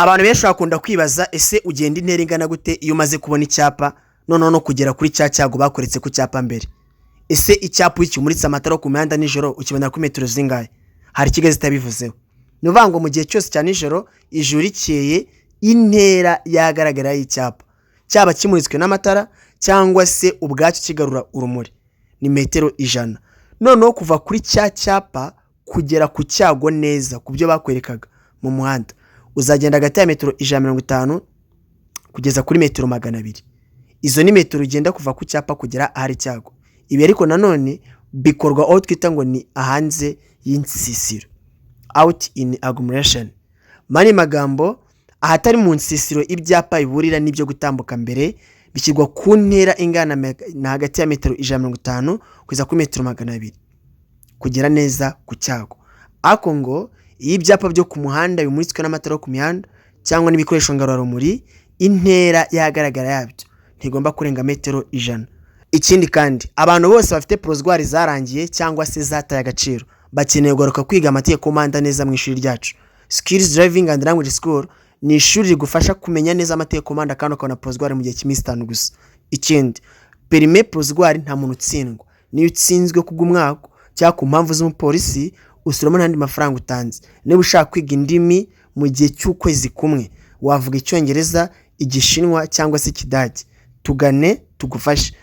Abantu benshi bakunda kwibaza: ese ugenda intera ingana gute iyo umaze kubona icyapa, noneho no kugera kuri cya cyago bakweretse ku cyapa mbere? Ese icyapa iyo kimuritse amatara ku mihanda nijoro ukibona kuri metero zingahe? Hari ikigali itabivuzeho. Ni ukuvuga ngo mu gihe cyose cya nijoro, ijuru rikeye, intera yagaragara y'icyapa, cyaba kimuritswe n'amatara cyangwa se ubwacyo kigarura urumuri, ni metero 100. Noneho kuva kuri cya cyapa kugera ku cyago neza ku byo bakwerekaga mu muhanda, uzagenda hagati ya metero 150 kugeza kuri metero 200. Izo ni metero ugenda kuva ku cyapa kugera ahari icyago. Ibi ariko nanone bikorwa aho twita ngo ni hanze y'insisiro, out in agglomeration. Mani magambo, ahatari mu nsisiro, ibyapa biburira n'ibyo gutambuka mbere bishyirwa ku ntera ingana na hagati ya metero 150 kugeza kuri metero 200 kugera neza ku cyago. Ariko ngo iyo ibyapa byo ku muhanda bimuritswe n'amatara yo ku mihanda cyangwa n'ibikoresho ngarurarumuri, intera yagaragara yabyo ntigomba kurenga metero 100. Ikindi kandi, abantu bose bafite provisoire zarangiye cyangwa se zataye agaciro bakeneye kugaruka kwiga amategeko y'umuhanda neza mu ishuri ryacu. Skills Driving and Language School ni ishuri rigufasha kumenya neza amategeko y'umuhanda kandi ukabona provisoire mu gihe cy'iminsi 5 gusa. Ikindi, permis provisoire nta muntu utsindwa. Niyo utsinzwe kubw'umwaka cyangwa ku mpamvu z'umupolisi, usubiramo n'andi mafaranga utanze. Niba ushaka kwiga indimi mu gihe cy'ukwezi kumwe, wavuga Icyongereza, Igishinwa cyangwa se Ikidage, tugane tugufashe.